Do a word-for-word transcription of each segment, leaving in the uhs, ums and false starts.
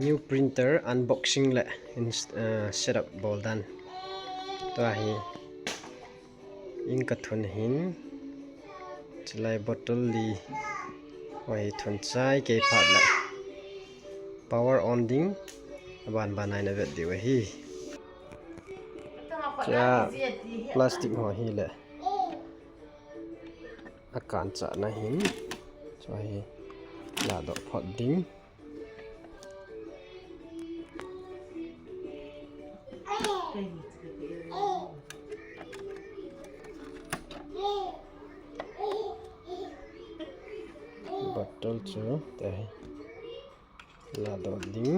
New printer unboxing le ins- uh, setup bol dan. Tua hi ink ka thun hin, chulai bottle li ho hi thun chai kei phat le power on ding, aban ban a na vet diu ahi. Chua plastic ho hi le akan chana hin, chua hi ladoh phot ding. Bottle chu te ladoh ding.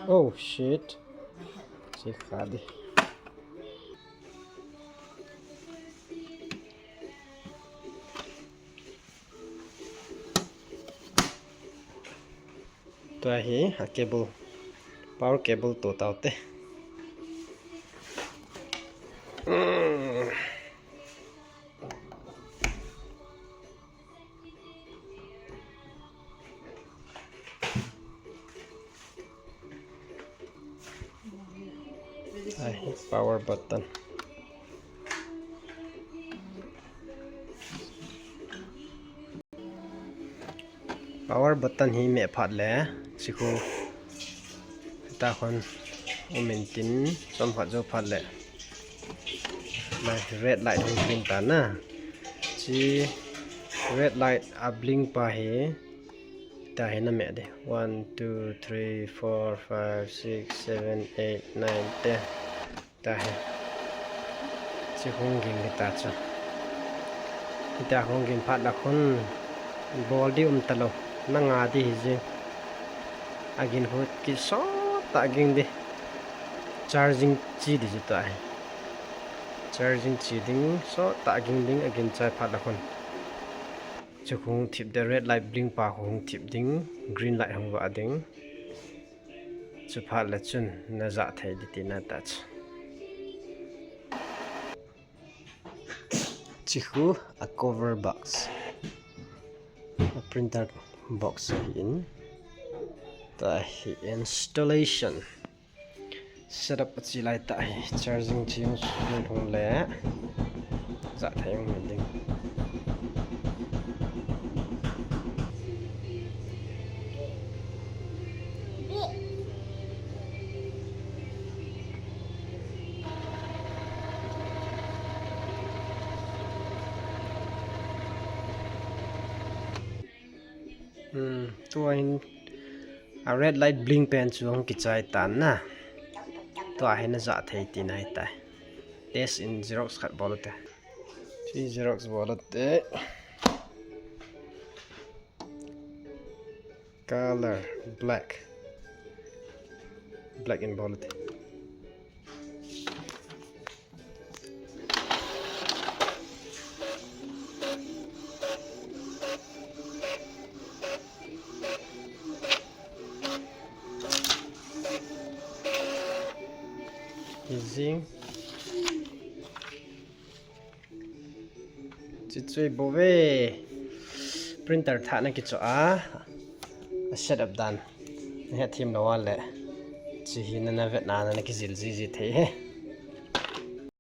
Oh shit. Sikha di. Tua hi a cable, power cable to tau te. Ai, power button. Power button hi meh phat le, sikhu ta khon umin tin, chom phat jo phat le. Lai red light hung blink ta na. Chi red light a blink pa hi ta hi na meh de. One, two, three, four, five, six, seven, eight, nine, ten. Ta hi. Chi hung ging ta chu. Hita hung ging phat la khun bol di um ta lo. Na nga di hi ji. A ging khu ki sot ta ging di. Charging chi di ji ta hi. Charging chi ding sot ta ging ding a ging chai phat la khun. Chu hung thip de red light blink pa hung thip ding, green light hung va ding. Chu phat la chun na ja thei di ti na ta chu. Chi khu a cover box. A printer box hi in. Ta hi installation. Setup a chi lai ta hi. Charging chi hung hung le. Ja thei hung ding. Hmm, tua hin a red light blink pen chu hung kichai tan na. Tua hin a ja thei ti na hi tai. Test in Xerox khat bol te. Chi Xerox bol te. Color black. Black in bol te. Easy. Chi chui bou ve. Printer thah na kicho a. A setup dan. Na het thim lo a le. Chi hi na na vet na na kijil ji ji thei he.